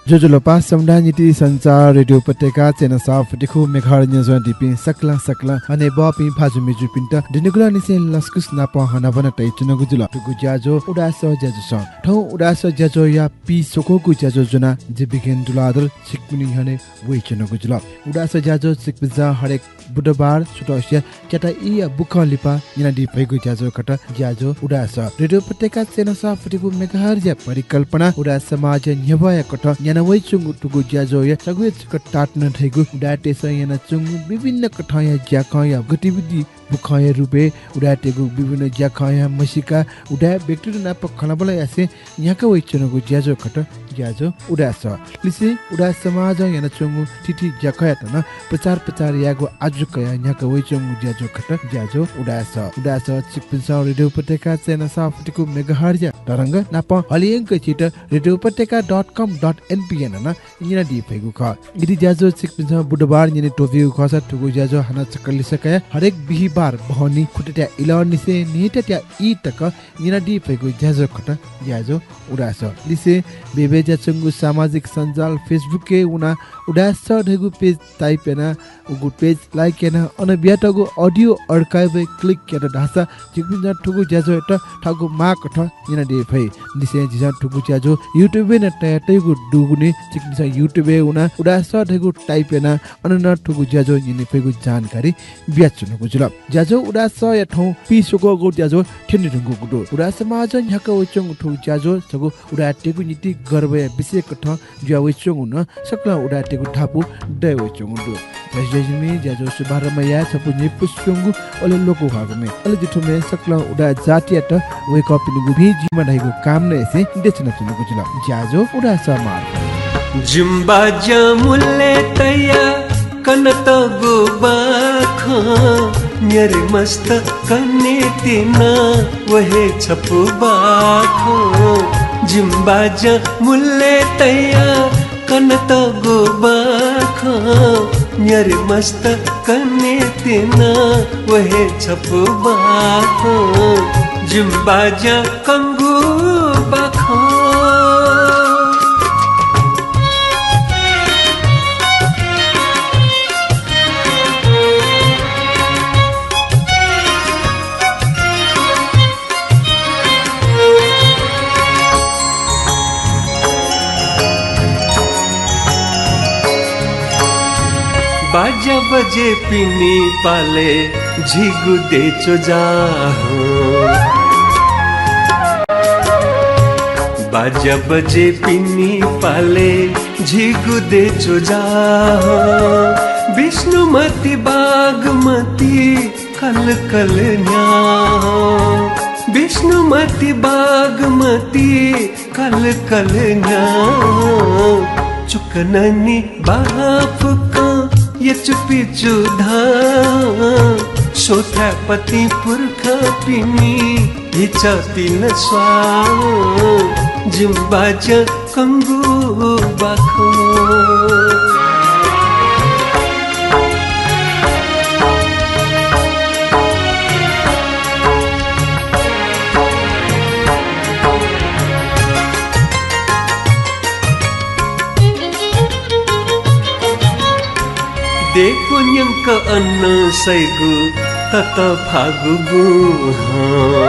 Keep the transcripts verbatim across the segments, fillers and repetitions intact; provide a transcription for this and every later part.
ज्वजलपा, समुदाय निंतिं सञ्चार रेडियो उपत्यका चय्न्हय् सफुतिकू मेगाहर्ज न्यनाच्वनादीपिं सकलें सकलें हनेबहःपिं भाजु मय्जुपिन्त दुनुगलंनिसें लसकुस नापं हनाबना तयाच्वनागु जुल। थुगु ज्याझ्वः उदाय् सः ज्याझ्वलय्। थौं उदाय् सः ज्याझ्वःया पीस्वक्वःगु ज्याझ्वः ज्वनाः जि बिगेन तुलाधर छिकपिनि न्ह्यःने वयाच्वनागु जुल। उदाय् सः ज्याझ्वः छिकपिन्सं हरेक बुधबार सुथसिया च्याता ईया बुखं लिपा न्यनादी फइगु ज्याझ्वः खः ज्याझ्वः उदाय् सः। रेडियो उपत्यका चय्न्हय् सफुतिकू मेगाहर्जया परिकल्पना उदाय् समाजया न्ह्यब्वया कथं न्याना वयाच्वंगु थुगु ज्याझ्वःया छगू हे छकः ताःतुना धइगु उदाय्‌तय्सं यानाच्वंगु विभिन्न कथंया ज्याखँया गतिविधि बुखंया रूपय् उदाय्‌तय्गु विभिन्न ज्याखँया म्हसीका उदाय् व्यक्तित नाप खँल्हाबल्हा यासें न्ह्याका वयाच्वनागु ज्याझ्वः खः ज्याझ्वः उदाय् सः। लिसें उदाय् समाजं यानाच्वंगु थीथी ज्याखँयात नं प्रचार प्रसार यायेगु आजु कयाः न्ह्याका वयाच्वंगु ज्याझ्वः खः ज्याझ्वः उदाय् सः। उदाय् सः छिकपिन्सं रेडियो उपत्यका चय्न्हय् सफुतिकू मेगाहर्जया तरंग नापं हलिंयंक झीत रेडियो उपत्यका डट कम डट एनपी यानाः नं न्यनादी फइगु खः। यदि ज्याझ्वः छिकपिन्सं बुधबार न्यने त्वःबीगु खःसा थुगु ज्याझ्वः हानं छकः लिसः कयाः हरेक बिहिबार बहनी खुतात्या इलंनिसें न्हय्त्यात्या ई तक न्यनादी फइगु ज्याझ्वः खः ज्याझ्वः उदाय् सः। लिसें बय्बय् जुयाच्वंगु सामाजिक सञ्जाल Facebook-य् वनाः उदाय् सः धइगु page type यानाः उगु page like यानाः अन बियातःगु audio archive-य् click यात धाःसा छिकपिन्सं थुगु ज्याझ्वःयात थःगु माःकथं न्यनादी फइ। लिसें झीसं थुगु ज्याझ्वः YouTube-य् नं तयातयागु दुगुलिं छिकपिन्सं YouTube-य् वनाः उदाय् सः धइगु type यानाः अन नं थुगु ज्याझ्वः न्यने फइगु जानकारी बियाच्वनागु जुल। ज्याझ्वः उदाय् सःया थौं पीस्वक्वःगु ज्याझ्वः थ्यने धुंकूगु दु। उदाय् समाजं न्ह्याका वयाच्वंगु थुगु ज्याझ्वः छगू उदाय्‌तय्गु निंतिं गर्वया विषय कथं जुया वयाच्वंगु नं सकलें उदाय्‌तय्गु धापू दये वयाच्वंगु दु। ज्याझ्वः ज्याझ्वःम्ह ज्याझ्वः शुभारम्भ याये छपु न्ह्यइपुसे च्वंगु अले ल्वकु ह्वाःगु म्ये। अले जि थ्व म्ये सकलें उदाय् जातियात वय्कःपिनिगु भिं जुइमा धइगु कामना यासें देछानाच्वनागु जुल। ज्याझ्वः उदाय् सः मार्फत। जिमि बाज्यां मुलय् तयाः कनातःगु बाखं, न्यारी मस्त कन्हय् तिनि व हे छपु बाखं। जिमि बाज्यां मुलय् तयाः कनातःगु बाखं, न्यारी मस्त कन्हय् तिनि व हे छपु बाखं। जिमि बाज्यां कंगु बाखं। बाज्या बजेपिनि पालय् झीगु देय् च्वजाः हँ। बाज्या बजेपिनि पालय् झीगु देय् च्वजाः हँ। विष्णुमती बागमती कलकल न्ह्याः हँ। विष्णुमती बागमती कलकल न्ह्याः हँ। चुकननी बाहाः फुक्कं यचुपिचु धाः हँ। स्वथाय् पतिं पुर्खापिनि हिचापिं नं स्वाः हँ। जिमि बाज्यां कंगु बाखं। देय्‌क्व न्यंक अन्न सइगु ततःफाःगु बुँ हँ।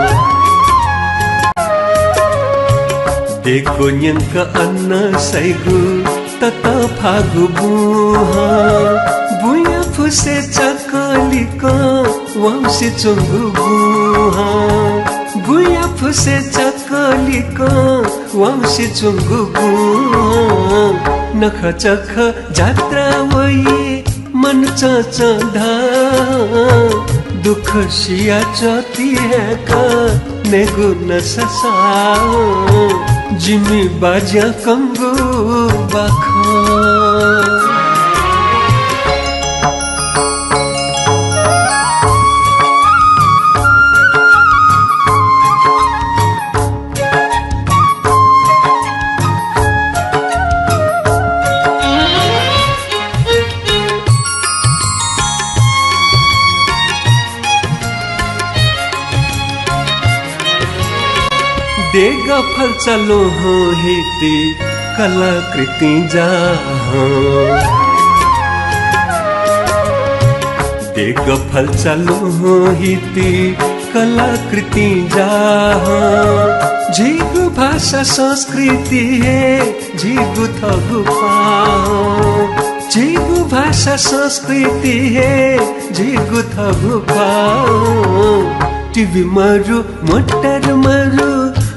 देय्‌क्व न्यंक अन्न सइगु ततःफाःगु बुँ हँ। बुँया फुसय् चाकलिकं वाउँसे च्वंगु बुँ हँ। बुँया फुसय् चाकलिकं वाउँसे च्वंगु बुँ हँ। नखःचखः जात्रा वइ मन चंचं धाः हँ। दुःख सिया च्वति हय्‌क नयेगु नसा साः हँ। जिमि बाज्यां कंगु बाखं। देगः फल्चा ल्वहं हिति कलाकृति जाहं। देगफल चालु हिति कलाकृति जाहं। झीगु भाषा संस्कृति हे झीगु थगु पाहं। झीगु भाषा संस्कृति हे झीगु थगु पाहं। टिभी मरु, मोटर मरु,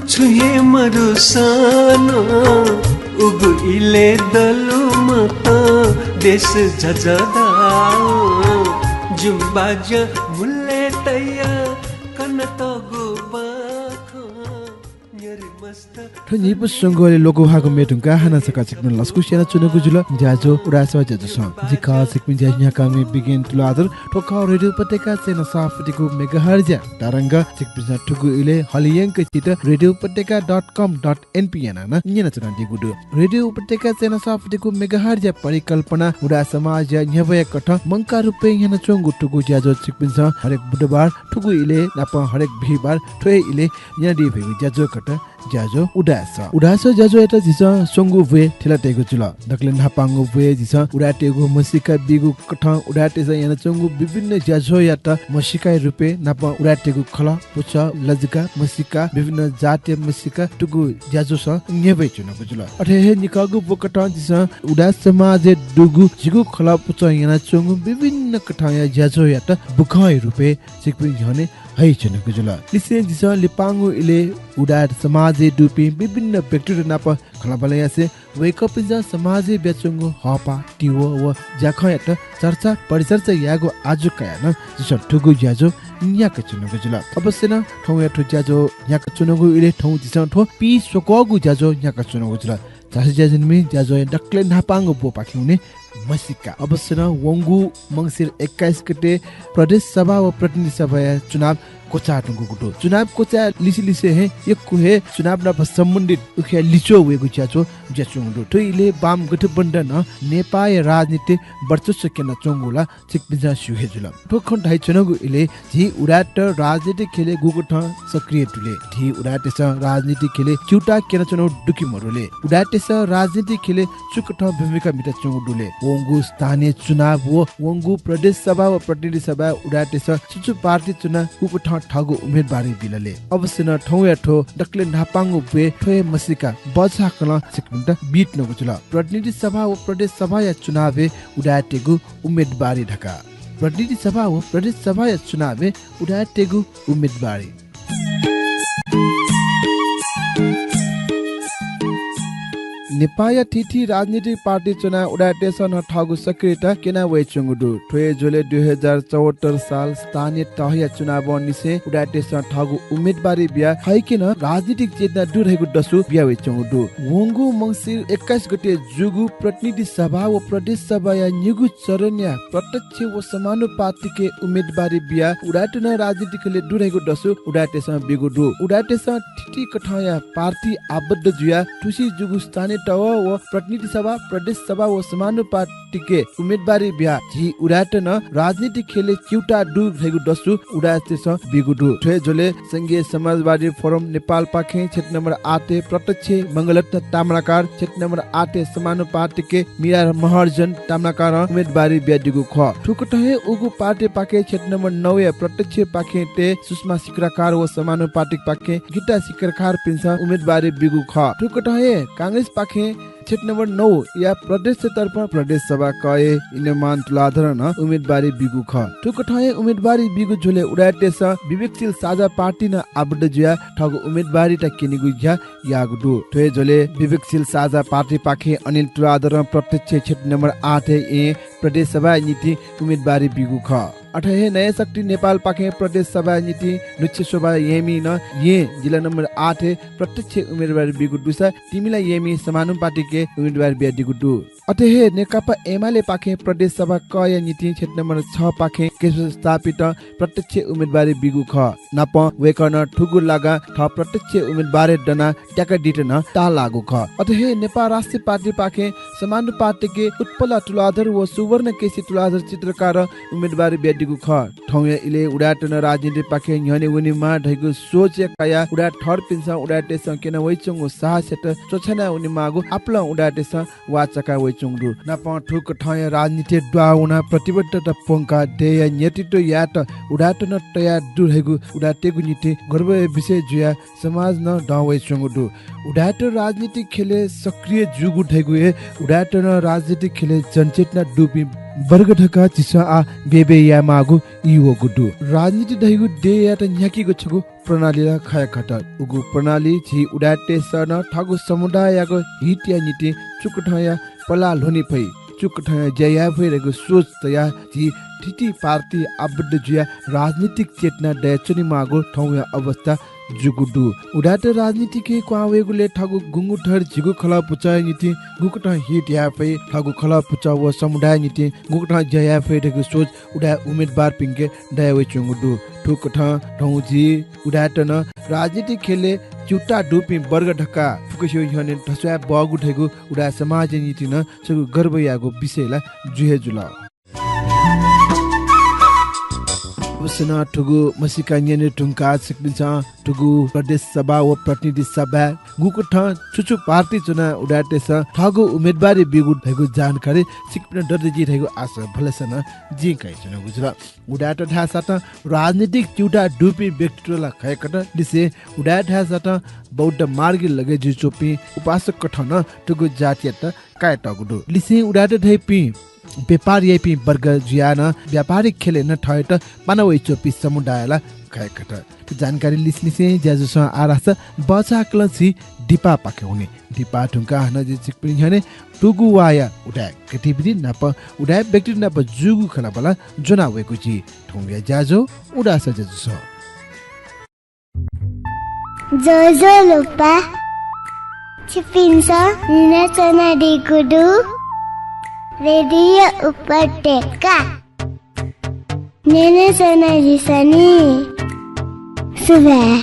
छुं हे मरु सानो। उगु इले दलु मत देश झझदा। जुम्बाज्या मुले तया कनतगु बाखं। न्यरि मस्त। थ्व न्हिपु स्वंगुलिं लोकभागु म्ये धुंकाः हानं छकः छिकपिनि लसकुस यानाच्वनागु जुल। ज्याझ्वः उदाय् सभाः ज्याझ्वलय् जि खः छिकपिनि ज्या न्ह्याकामि बिगेन तुलाधर। थ्व खः रेडियो उपत्यका चय्न्हय् सफुतिगु मेगाहर्जया तरंग। छिकपिन्सं थुगु इलय् हलिंयंक छित रेडियो उपत्यका dot com dot np यानाः नं न्यनाच्वनादीगु दु। रेडियो उपत्यका चय्न्हय् सफुतिगु मेगाहर्जया परिकल्पना उदाय् समाजया न्ह्यब्वया कथं मंकाः रूपय् न्ह्यानाच्वंगु थुगु ज्याझ्वः छिकपिन्सं हरेक बुधबार थुगु इलय् नापं हरेक बिहिबार थ्व हे इलय् न्यनादी फइगु ज्याझ्वः खः ज्याझ्वः उदाय् सः। उदाय् सः ज्याझ्वःयात झीसं स्वंगू ब्वय् थिला तयेगु जुल। दकलय् न्हापांगु ब्वय् झीसं उदाय्‌तय्‌गु म्हसीका बीगु कथं उदाय्‌तय्‌सं यानाच्वंगु विभिन्न ज्याझ्वःयात म्हसीकाया रूपय् नापं उदाय्‌तय्‌गु खलः, पुचः, लजगाः, म्हसीका, विभिन्न जातया म्हसीका, थुगु ज्याझ्वःसं न्ह्यब्वयाच्वनागु जुल। अथे हे निखःगु ब्व कथं झीसं उदाय् समाजय् दुगु झीगु खलः पुचलं यानाच्वंगु विभिन्न कथंया ज्याझ्वःयात बुखंया रूपय् छिकपिनि न्ह्यःने हयाच्वनागु जुल। लिसें झीसं लिपांगु इलय् उदाय् समाजय् दुपिं विभिन्न व्यक्तित्व नाप खँल्हाबल्हा यासें वय्‌कःपिन्सं समाजय् बियाच्वंगु हःपाः, तिबः व ज्याखँयात चर्चा परिचर्चा यायेगु आजु कयाः नं झीसं थुगु ज्याझ्वः न्ह्याकाच्वनागु जुल। अवश्य नं थौंया थ्व ज्याझ्वः न्ह्याकाच्वनागु इलय् थौं झीसं थ्व पीस्वकःगु ज्याझ्वः न्ह्याकाच्वनागु जुल। झासँ ज्याझ्वः निम्ह ज्याझ्वःया दकलय् न्हापांगु ब्वपाखें वने म्हसीका। अवश्य नं वंगु मंसिर एक्काइस गते प्रदेश सभा व प्रतिनिधि सभाया चुनाव क्वचाः धुंकूगु दु। चुनाव क्वचाः लिसे लिसे हे यक्व हे चुनाव नाप सम्बन्धित उखेया लिच्वः वयेगु ज्याझ्वः जुयाच्वंगु दु। थ्व इलय् वाम गठबन्धनं नेपाःया राजनीतिइ वर्चस्व क्यनाच्वंगु ला छिकपिन्सं स्यू हे जुल। थ्व खँ धाइच्वनागु इलय् झी उदाय्‌त राजनीतिक ख्यलय् गुकथं सक्रिय दु ले? झी उदाय्‌तय्‌सं राजनीतिक ख्यलय् च्यूताः क्यनाच्वनागु दु कि मदु ले? उदाय्‌तय्‌सं राजनीतिक ख्यलय् छु कथं भूमिका म्हिताच्वंगु दु ले? वंगु स्थानीय चुनाव व वंगु प्रदेश सभा व प्रतिनिधि सभाय् उदाय्‌तय्‌सं छु छु पार्टी च्वनाः गुकथं थःगु उम्मेदवारी बिल ले? अवश्य नं थौंया थ्व दकलय् न्हापांगु ब्वय् थ्व हे म्हसीका बचाकलं छिकपिन्त बीत्यनागु जुल। प्रतिनिधि सभा व प्रदेश सभाया चुनावय् उदाय्‌तय्‌गु उम्मेदवारी धकाः। प्रतिनिधि सभा व प्रदेश सभाया चुनावय् उदाय्‌तय्‌गु उम्मेदवारी। नेपाःया थीथी राजनीतिक पार्टी च्वनाः उदाय्‌तय्‌सं नं थःगु सक्रियता क्यना वयाच्वंगु दु। थ्व हे झ्वलय् दुई हजार चौहत्तर साल स्थानीय तहया चुनावंनिसें उदाय्‌तय्‌सं थःगु उम्मेदवारी बियाः थःके नं राजनीतिक चेतना दु धइगु दसु बिया वयाच्वंगु दु। वंगु मंसिर एक्काइस गते जूगु प्रतिनिधि सभा व प्रदेश सभाया निगू चरणया प्रत्यक्ष व समानुपातिक उम्मेदवारी बियाः उदाय्‌त नं राजनीतिक ख्यलय् दु धइगु दसु उदाय्‌तय्‌सं बीगु दु। उदाय्‌तय्‌सं थीथी कथंया पार्टी आबद्ध जुयाः थुसी जूगु स्थानीय तह व प्रतिनिधि सभा, प्रदेश सभा व समानुपातिक उम्मेदवारी बियाः झी उदाय्‌त नं राजनीतिक ख्यलय् च्यूताः दु धइगु दसु उदाय्‌तय्‌सं बीगु दु। थ्व हे झ्वलय् संघीय समाजवादी फोरम नेपालपाखें क्षेत्र नम्बर आठय् प्रत्यक्ष मंगलरत्न ताम्राकार, क्षेत्र नम्बर आठय् समानुपातिक मीरा महर्जन ताम्राकारं उम्मेदवारी बियादीगु खः। थुकथं हे उगु पार्टीपाखें क्षेत्र नम्बर नौया प्रत्यक्षपाखें तय् सुषमा सिक्राकार व समानुपातिकपाखें गीता सिक्राकारपिन्सं उम्मेदवारी बीगु खः। थुकथं हे कांग्रेसपाखें क्षेत्र नम्बर नौया प्रदेशतर्फं प्रदेश सभा कय् इन्द्रमान तुलाधरं नं उम्मेदवारी बीगु खः। थुकथं हे उम्मेदवारी बीगु झ्वलय् उदाय्‌तय्‌सं विवेकशील साझा पार्टी नं आबद्ध जुयाः थःगु उम्मेदवारीत क्यनेगु ज्या याःगु दु। थ्व हे झ्वलय् विवेकशील साझा पार्टीपाखें अनिल तुलाधरं प्रत्यक्ष क्षेत्र नम्बर आठय् येँ प्रदेश सभाया निंतिं उम्मेदवारी बीगु खः। अथे हे नयाँ शक्ति नेपालपाखें प्रदेश सभाया निंतिं नुच्छे शोभा येँमिं नं येँ जिल्ला नम्बर आठय् प्रत्यक्ष उम्मेदवारी बीगु दुसा तिमिला येँमिं समानुपातिक उम्मेदवारी बियादीगु दु। अथे हे नेकपा एमालेपाखें प्रदेश सभा कया निंतिं क्षेत्र नम्बर छ पाखें केशव स्थापितं प्रत्यक्ष उम्मेदवारी बीगु खः। नापं वय्कलं थुगु लागां थः प्रत्यक्ष उम्मेदवारी दनाः त्याकादीत नं ताःलाःगु खः। अथे हे नेपाल राष्ट्रिय पार्टीपाखें समानुपातिकय् उत्पला तुलाधर व सुवर्णकेशी तुलाधर चित्रकारं उम्मेदवारी बियादीगु खः। थौंया इलय् उदाय्‌त नं राजनीतिपाखें न्ह्यःने वनेमाः धइगु सोचय् कयाः उदाय्‌त थःपिन्सं उदाय्‌तय्‌सं क्यना वइच्वंगु साहसयात च्वछाना वनेमाःगु आपालं उदाय्‌तय्‌सं वाःचाका वइच्वंगु दु। नापं थुकथंया राजनीतिय् दुहां वनाः प्रतिबद्धता प्वंकाः देय्‌या नेतृत्व यायेत उदाय्‌त नं तयार दु धइगु उदाय्‌तय्‌गु निंतिं गर्वया विषय जुयाः समाजं नं दं वइच्वंगु दु। उदाय्‌त राजनीतिक ख्यलय् सक्रिय जूगु धइगु हे उदाय्‌त नं राजनीतिक ख्यलय् जनचेतना दुपिं वर्ग धकाः झीसं आः बय्‌बय् यायेमाःगु ई वःगु दु। राजनीति धइगु देय्‌यात न्ह्याकीगु छगू प्रणाली ला खः हे खः। उगु प्रणाली झी उदाय्‌तय्‌सं नं थःगु समुदाययागु हितया निंतिं चुकथंया पलाः ल्ह्वने फइ, चुकथंया ज्या याये फइ धइगु सोच तयाः झी थीथी पार्टी आबद्ध जुयाः राजनीतिक चेतना दयाच्वनेमाःगु थौंया अवस्था जूगु दु। उदाय्‌त राजनीतिकय् क्वहां वयेगुलय् थःगु गुंगू थर झीगु खलः पुचःया निंतिं गुकथं हित याये फइ, थःगु खलः पुचः व समुदायया निंतिं गुकथं ज्या याये फइ धइगु सोच उदाय् उम्मेदवारपिन्के दया वइच्वंगु दु। थुकथं थौं झी उदाय्‌त नं राजनीतिक ख्यलय् च्यूताः दुपिं वर्ग धकाः फुक्कसिया न्ह्यःने धस्वाये बहःगु धइगु उदाय् समाजया निंतिं नं छगू गर्वयागु विषय ला जू हे जुल। अवश्य नं थुगु म्हसीका न्यने धुंकाः छिकपिन्सं थुगु प्रदेश सभा व प्रतिनिधि सभाय् गुकथं छु छु पार्टी च्वनाः उदाय्‌तय्‌सं थःगु उम्मेदवारी बीगु धइगु जानकारी छिकपिन्त दत जुइ धइगु आशा भलसा नं जिं कयाच्वनागु जुल। उदाय्‌त धाःसां राजनीतिक च्यूताः दुपिं व्यक्तित्व ला खः हे खः, लिसें उदाय्‌त धाःसां बौद्ध मार्गी लगे जुइच्वंपिं उपासक कथं नं थुगु जातियात कायेतःगु दु। लिसें उदाय्‌त धइपिं व्यापार याइपिं वर्ग जुयाः नं व्यापारिक ख्यलय् नं थःत पाना वइच्वंपिं समुदाय ला खः हे खः। थ्व जानकारी लिसेंलिसें ज्याझ्वलं आः धाःसा बचाहाकलं झी दिपापाखे वने। दिपा धुंकाः हानं जिं छिकपिनि न्ह्यःने थुगु वाःया उदाय् गतिविधि नाप उदाय् व्यक्तित्व नाप जूगु खँल्हाबल्हा ज्वना वयेगु जुइ। थौंया ज्याझ्वः उदाय् सः ज्याझ्वलय्। ज्वजलपा, छिकपिन्सं न्यनाच्वनादीगु दु रेडियो उपत्यका। न्यनाच्वनादिसँ नि। सुभाय्।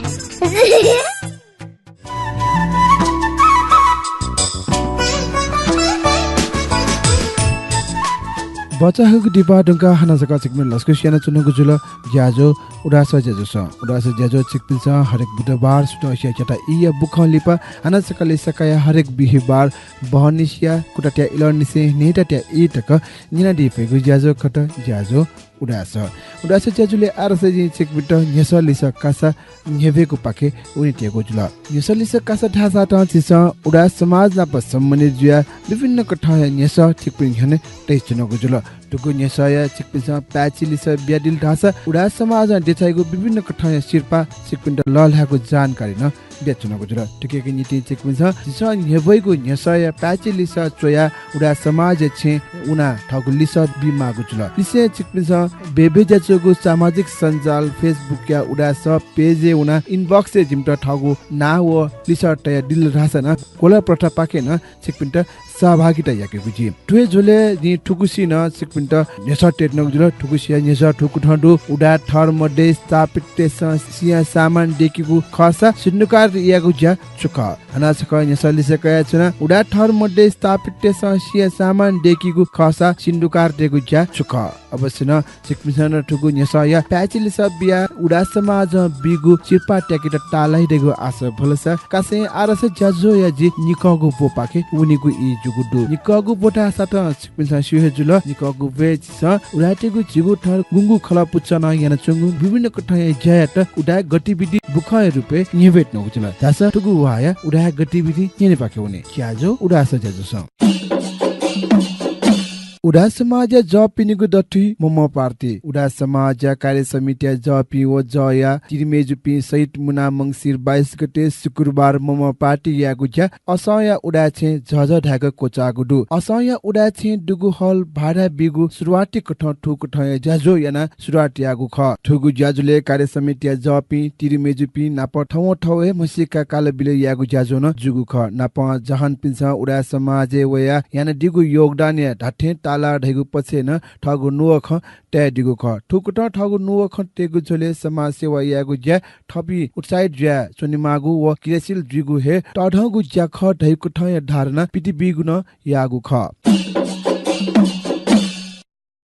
बचाहाकःगु दिपा धुंकाः हानं छकः छिकपिनि लसकुस यानाच्वनागु जुल। ज्याझ्वः उदाय् सः ज्याझ्वलय्। उदाय् सः ज्याझ्वः छिकपिन्सं हरेक बुधबार सुथसिया च्याता ईया बुखं लिपा हानं छकः लिसः कयाः हरेक बिहिबार बहनिसिया कुतः त्याः इलंनिसें न्हय्‌ता त्याः ई तक न्यनादी फइगु ज्याझ्वः खः ज्याझ्वः उदाय् सः। उदाय् सः ज्याझ्वलय् आः धाःसा जिं छिकपिन्त न्ह्यसः लिसः कासा न्ह्यब्वयेगु पाखे वनेत्यंगु जुल। न्ह्यसः लिसः कासा धाःसां झीसं उदाय् समाज नाप सम्बन्धित जुयाः विभिन्न कथंया न्ह्यसः छिकपिनि न्ह्यःने तयाच्वनागु जुल। थुगु न्ह्यसःया छिकपिन्सं पाय्‌छि लिसः बियादिल धाःसा उदाय् समाजं देछाइगु विभिन्न कथंया सिरपाः छिकपिन्त लःल्हायेगु जानकारी नं बियाच्वनागु जुल। थुकियागु निंतिं छिकपिन्सं झीसं न्ह्यब्वइगु न्ह्यसःया पाय्‌छि लिसः च्वयाः उदाय् समाजया छेँय् वनाः थःगु लिसः बीमाःगु जुल। लिसें छिकपिन्सं बय्‌बय् ज्याच्वंगु सामाजिक सञ्जाल Facebook-या उदाय् सः page-य् वनाः inbox-य् जिमित थःगु नां व लिसः तयादिल धाःसा नं क्वला प्रथापाखें नं छिकपिन्त सहभागिता याकेगु जुइ। थ्व हे झ्वलय् जिं थुगुसी नं छिकपिन्त न्ह्यसः तयेत्यनागु जुल। थुगुसिया न्ह्यसः थुकथं दु। उदाय् थर मध्ये स्थापिततय्‌सं सिँया सामान दय्‌कीगु खःसा सिन्धुकार यायेगु ज्या छु खः? हानं छकः न्ह्यसः लिसः कयाच्वना। उदाय् थर मध्ये स्थापिततय्‌सं सिँया सामान दय्‌कीगु खःसा सिन्धुकार दयेगु ज्या छु खः? अवश्य नं छिकपिन्सं नं थुगु न्ह्यसःया पाय्‌छि लिसः बियाः उदाय् समाजं बीगु सिरपाः त्याकेत ताःलाइ धइगु आशा भलसा कासां आः धाःसा ज्याझ्वःया जि निकःगु ब्वपाखे वनेगु ई जूगु दु। निकःगु ब्व धाःसा नं छिकपिन्सं स्यू हे जुल। निकःगु ब्वय् झीसं उदाय्‌तय्‌गु झिगू थर गुंगू खलः पुचलं यानाच्वंगु विभिन्न कथंया ज्यायात उदाय् गतिविधि बुखंया रूपय् न्ह्यब्वयेत्यनागु जुल। धाःसा थुगु वाःया उदाय् गतिविधि न्यनेपाखे वने। ज्याझ्वः उदाय् सः ज्याझ्वलय्। उदाय् समाजया जःपिनिगु दथुइ ममह पार्टी। उदाय् समाजया कार्य समितिया जःपिं व जःया तिरिमय्जुपिं सहित मुना मंसिर बाइस गते शुक्रबार ममह पार्टी यायेगु ज्या असंया उदाय् छेँ झःझः धायेक क्वचाःगु दु। असंया उदाय् छेँ दुगु हल भाडाय् बीगु सुरुवाती कथं थुकथंया ज्याझ्वः यानाः सुरुवात याःगु खः। थुगु ज्याझ्वलय् कार्य समितिया जःपिं तिरिमय्जुपिं नाप थवंथवय् म्हसीका कालबिलय् यायेगु ज्याझ्वः नं जूगु खः। नापं जहानपिन्सं उदाय् समाजय् वयाः यानादीगु योगदानया धात्थें ताःलाः धइगु पक्षय् नं थःगु नुगः खँ तयादीगु खः। थुकथं थःगु नुगः खँ तयेगु झ्वलय् समाजसेवा यायेगु ज्याय् थःपिं उत्साहित जुयाः च्वनेमाःगु व क्रियाशील जुइगु हे तःधंगु ज्या खः धइगु कथंया धारणा पित बीगु नं याःगु खः।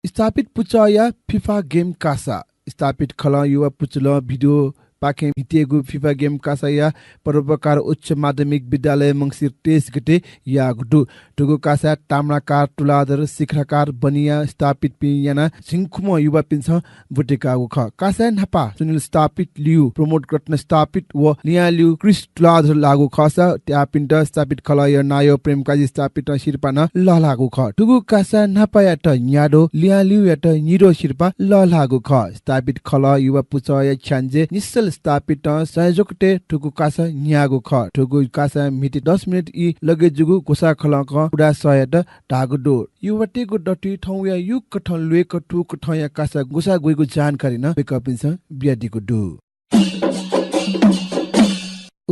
स्थापित पुचःया फिफा गेम कासा। स्थापित खलं युवा पुचलं भिडियोपाखें भिंतयेगु फिफा गेम कासाया परोपकार उच्च माध्यमिक विद्यालय मंसिर तेइस गते याःगु दु। थुगु कासाय् ताम्राकार तुलाधर, शिखराकार बनिया स्थापितपिं यानाः झिंखुम्ह युवापिन्सं ब्वति काःगु खः। कासाय् न्हापा सुनिल स्थापित, लिउ प्रमोद रत्न स्थापित व लियां लिउ क्रिस तुलाधर लाःगु खःसा त्याःपिन्त स्थापित खलःया नायः प्रेमकाजी स्थापितं सिरपाः नं लःल्हाःगु खः। थुगु कासाय् न्हापायात न्याद्वः, लियां लिउयात निद्वः सिरपाः लःल्हाःगु खः। स्थापित खलः युवा पुचःया छ्याञ्जे निश्चल स्थापितं संयोजकत्वय् थुगु कासा न्याःगु खः। थुगु कासाय् म्हिते दस मिनेट ई लगे जूगु ग्वसाः खलं कं उदाय् सःयात धाःगु दु। युवातय्गु दथुइ थौंया युगकथं ल्वय्क थुकथंया कासा ग्वसाः ग्वइगु जानकारी नं वय्कःपिन्सं बियादीगु दु।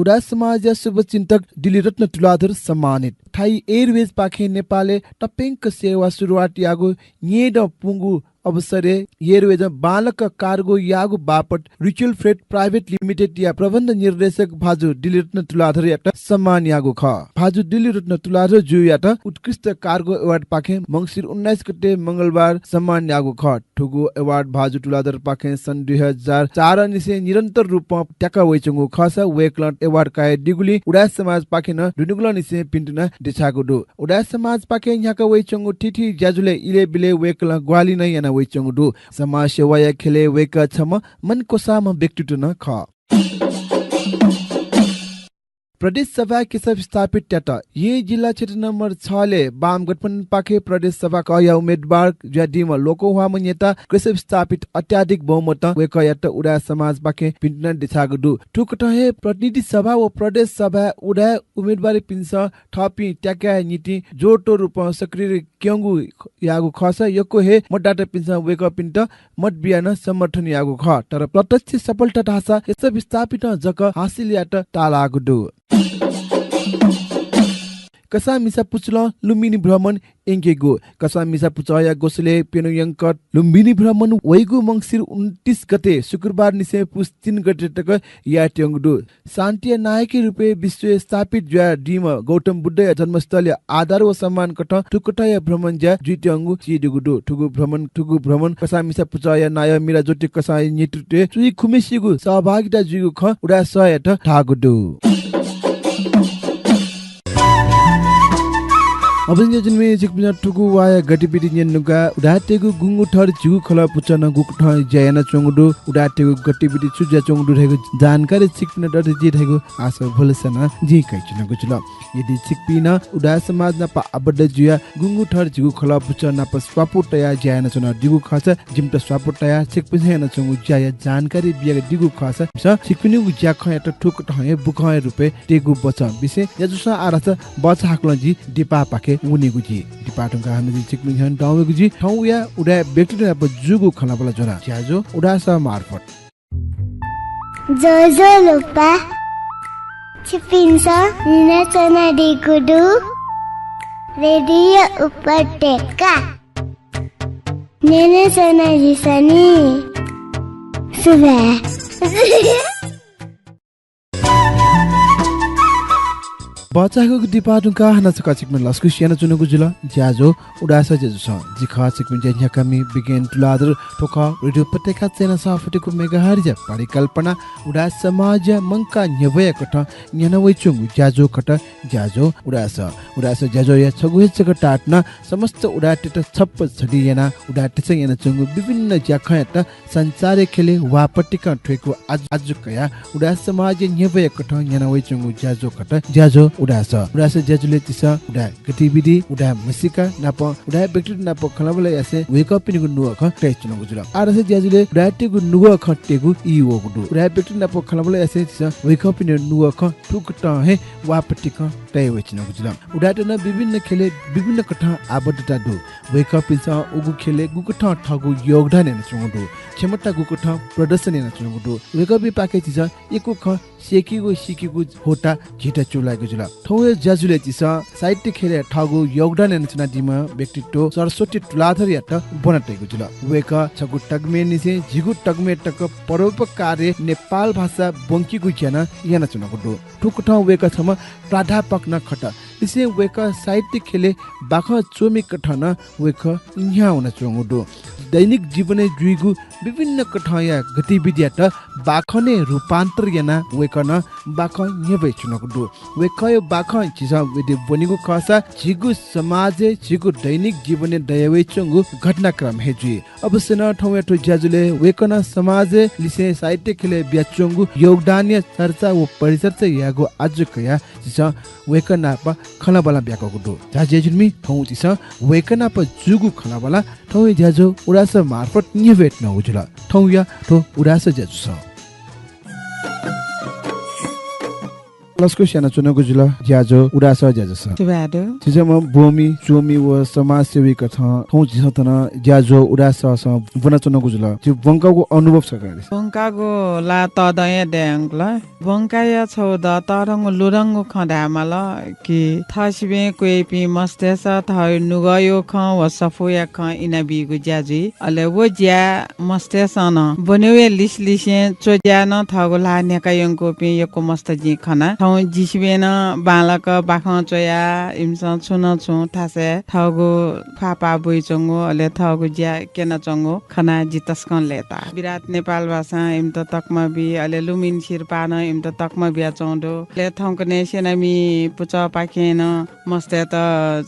उदाय् समाजया शुभचिन्तक दिल्ली रत्न तुलाधर सम्मानित। थाइ एयरवेजपाखें नेपालय् तप्यंक सेवा सुरुवात याःगु न्येदँ पूगु अवसरय् एयरवेजं बांलाक कार्गो याःगु बापत रिचुअल फ्रेट प्राइभेट लिमिटेडया प्रबन्ध निर्देशक भाजु दिल्ली रत्न तुलाधरयात सम्मान याःगु खः। भाजु दिल्ली रत्न तुलाधर ज्यूयात उत्कृष्ट कार्गो अवार्डपाखें मंसिर उन्नाइस गते मंगलबार सम्मान याःगु खः। थुगु अवार्ड भाजु तुलाधरपाखें सन् दुई हजार चार निसें निरन्तर रूपं त्याका वइच्वंगु खःसा वय्कलं अवार्ड कयादीगुलिं उदाय् समाजपाखें नं दुनुगलंनिसें भिन्तुना देछाःगु दु। उदाय् समाजपाखें न्ह्याका वइच्वंगु थीथी ज्याझ्वलय् इलय् बिलय् वय्कलं ग्वाहालि नं याना वइच्वंगु दु। समाजसेवाया ख्यलय् वय्कः छम्ह मनक्वसाःम्ह व्यक्तित्व नं खः। प्रदेश सभाय् केशव स्थापितयात येँ जिल्ला क्षेत्र नम्बर छलय् वाम गठबन्धनपाखें प्रदेश सभा कःया उम्मेदवार जुयादीम्ह लोकंह्वाःम्ह नेता केशव स्थापित अत्याधिक बहुमतं वय्कःयात उदाय् समाजपाखें भिन्तुना देछाःगु दु। थुकथं हे प्रतिनिधि सभा व प्रदेश सभाय् उदाय् उम्मेदवारपिन्सं थःपिं त्याकाय् निंतिं जोडतोड रूपं सक्रिय क्यंगु याःगु खःसा यक्व हे मतदातापिन्सं वय्कःपिन्त मत बियाः नं समर्थन याःगु खः। तर प्रत्यक्ष सफलता धाःसा केशव स्थापितं जक हासिल यायेत ताःलाःगु दु। कसाः मिसा पुचलं लुम्बिनी भ्रमण यंकेगु। कसाः मिसा पुचःया ग्वसालय् प्यन्हु यंक लुम्बिनी भ्रमण वइगु मंसिर उन्तिस गते शुक्रबार निसें पुस तीन गते तक यायेत्यंगु दु। शान्तिया नायःया रूपय् विश्वय् स्थापित जुयादीम्ह गौतम बुद्धया जन्मस्थलया आदर व सम्मान कथं थुकथंया भ्रमण ज्या जुइत्यंगु चिधीगु दु। थुगु भ्रमण, थुगु भ्रमण कसाः मिसा पुचःया नायः मीरा ज्योति कसाःया नेतृत्वय् स्वीखुम्हेसिगु सहभागिता जुइगु खँ उदाय् सःयात धाःगु दु। अभिज्ञा जुनमे छिकपिन्सं थुगु वाःया गतिविधि न्यने धुंकाः उदाय्‌तय्गु गुंगू थर झिगू खलः पुचलं गुकथं ज्या यानाच्वंगु दु, उदाय्‌तय्गु गतिविधि छु जुयाच्वंगु दु धइगु जानकारी छिकपिन्त दत जुइ धइगु आशा भलसा नं जिं कयाच्वनागु जुल। यदि छिकपिं नं उदाय् समाज नाप आबद्ध जुयाः गुंगू थर झिगू खलः पुचः नाप स्वापू तयाः ज्या यानाच्वनादीगु खःसा जिमित स्वापू तयाः छिकपिन्सं यानाच्वंगु ज्याया जानकारी बियादीगु खःसा छिकपिनिगु ज्याखँयात थुकथं हे बुखँया रूपय् तयेगु बचं बिसें ज्याझ्वलं आः धाःसा बचाहाकलं जि दिपाःपाखे वनेगु जुइ। दिपाः धुंकाः हानं जिं छिकपिनि न्ह्यःने दं वयेगु जुइ। थौं वयाः उदाय् व्यक्तित्व नाप जूगु खँल्हाबल्हा ज्वना। ज्याझ्वः उदाय् सः मार्फत। ज्वजलपा, छिकपिन्सं न्यनाच्वनादीगु दु रेडियो उपत्यका। न्यनाच्वनादिसँ नि। सुभाय्। बचाहाकःगु दिपाः धुंकाः हानं छकः छिकपिन्त लसकुस यानाच्वनागु जुल। ज्याझ्वः उदाय् सः ज्याझ्वलय् जि खः छिकपिनि ज्या न्ह्याकामि बिगेन तुलाधर। थ्व खः रेडियो उपत्यका चय्न्हय् सः फुति खु मेगाहर्जया परिकल्पना। उदाय् समाजया मंकाः न्ह्यब्वया कथं न्यना वइच्वंगु ज्याझ्वः खः ज्याझ्वः उदाय् सः। उदाय् सः ज्याझ्वःया छगू हे जक ताःतुनाः समस्त उदाय्‌तय्त छप्पँ छधी यानाः उदाय्‌तय्सं यानाच्वंगु विभिन्न ज्याखँयात सञ्चारया ख्यलय् वाःपतिकं थ्वयेकेगु आजु, आजु कयाः उदाय् समाजया न्ह्यब्वया कथं न्यना वइच्वंगु ज्याझ्वः खः ज्याझ्वः उदाय् सः। उदाय् सः ज्याझ्वलय् झीसं उदाय् गतिविधि, उदाय् म्हसीका नाप, उदाय् व्यक्तित्व नाप खँल्हाबल्हा यासें वय्‌कःपिनिगु नुगः खँ तये च्वनागु जुल। आः धाःसा ज्याझ्वलय् उदाय्‌तय्‌गु नुगः खँ तयेगु ई वःगु दु। उदाय् व्यक्तित्व नाप खँल्हाबल्हा यासें झीसं वय्‌कःपिनिगु नुगः खँ थुकथं हे वाःपतिकं तये वये च्वनागु जुल। उदाय्‌त नं विभिन्न ख्यलय् विभिन्न कथं आबद्धता दु। वय्‌कःपिन्सं उगु ख्यलय् गुकथं थःगु योगदान यानाच्वंगु दु, क्षमता गुकथं प्रदर्शन यानाच्वंगु दु, वय्‌कःपिंपाखें झीसं यक्व खँ स्यंकीगु, सीकीगु होता झीत च्वलायेगु जुल। थौंया ज्याझ्वलय् झीसं साहित्य ख्यलय् थःगु योगदान यानाच्वनादीम्ह व्यक्तित्व सरस्वती तुलाधरयात ब्वना तयेगु जुल। वय्‌कः छगू तकमय्‌निसें झिगू तकमय् तक परोपकारी नेपाल भाषा ब्वंकीगु ज्या नं यानाच्वनागु दु। थुकथं वय्‌कः छम्ह प्राध्यापक नं खः। लिसें वय्‌कः साहित्य ख्यलय् बाखं च्वमिकथं नं वय्‌कः न्ह्याः वनाच्वंगु दु। दैनिक जीवनय् जुइगु विभिन्न कथंया गतिविधियात बाखनय् रूपान्तर यानाः वय्‌कलं बाखं न्ह्यब्वयाच्वनागु दु। वय्‌कःया बाखं झीसं यदि ब्वनेगु खःसा झीगु समाजय्, झीगु दैनिक जीवनय् दयावयाच्वंगु घटनाक्रम हे जुइ। अवश्य नं थौंया थ्व ज्याझ्वलय् वय्‌कलं समाजय् लिसें साहित्य ख्यलय् बियाच्वंगु योगदानया चर्चा व परिचर्चा यायेगु आजु कयाः झीसं वय्‌कः नाप खँल्हाबल्हा ब्याकूगु दु। झा ज्याझ्वलय् थौं झीसं वय्‌कः नाप जूगु खँल्हाबल्हा थौंया ज्याझ्वः उदाय् सः मार्फत न्ह्यब्वये त्यनागु जुल। थौंया थ्व उदाय् सः ज्याझ्वलय् लसकुस यानाच्वनागु जुल ज्याझ्वः उदाय् सः ज्याझ्वलय्। सुभाय् दु। झीसं ब्वंमि, च्वमि व समाजसेवी कथं थौं झीसं थन ज्याझ्वः उदाय् सःसं ब्वनाच्वनागु जुल। झी ब्वंकागु अनुभव छकः। ब्वंकागु ला तःधं हे दये धुंकल। ब्वंकाया छगू द तःधंगु लुधंगु खँ धायेमाल कि थःसिबें क्वय्‌पिं मस्तय्‌सं थःगु नुगःया खँ व सफूया खँ इनाबीगु ज्या जुइ। अले व ज्या मस्तय्‌सं नं ब्वनेगुया लिसे लिसें च्वज्याय् नं थःगु ल्हाः न्ह्याका यंकूपिं यक्व मस्त जिं खना। थौं जिसिबें नं बांलाक बाखं च्वयाः इमिसं छुं न छुं थासय् थःगु ख्वाःपाः बुइच्वंगु, अले थःगु ज्या क्यनाच्वंगु खनाः जि तसकं लय्‌ताः। विराट नेपाल भाषां इमित तकमा बी, अले लुम्बिनी सिरपाः नं इमित तकमा बियाच्वंगु दु। अले थौंकन्हय् स्यनामि पुचःपाखें नं मस्तय्‌त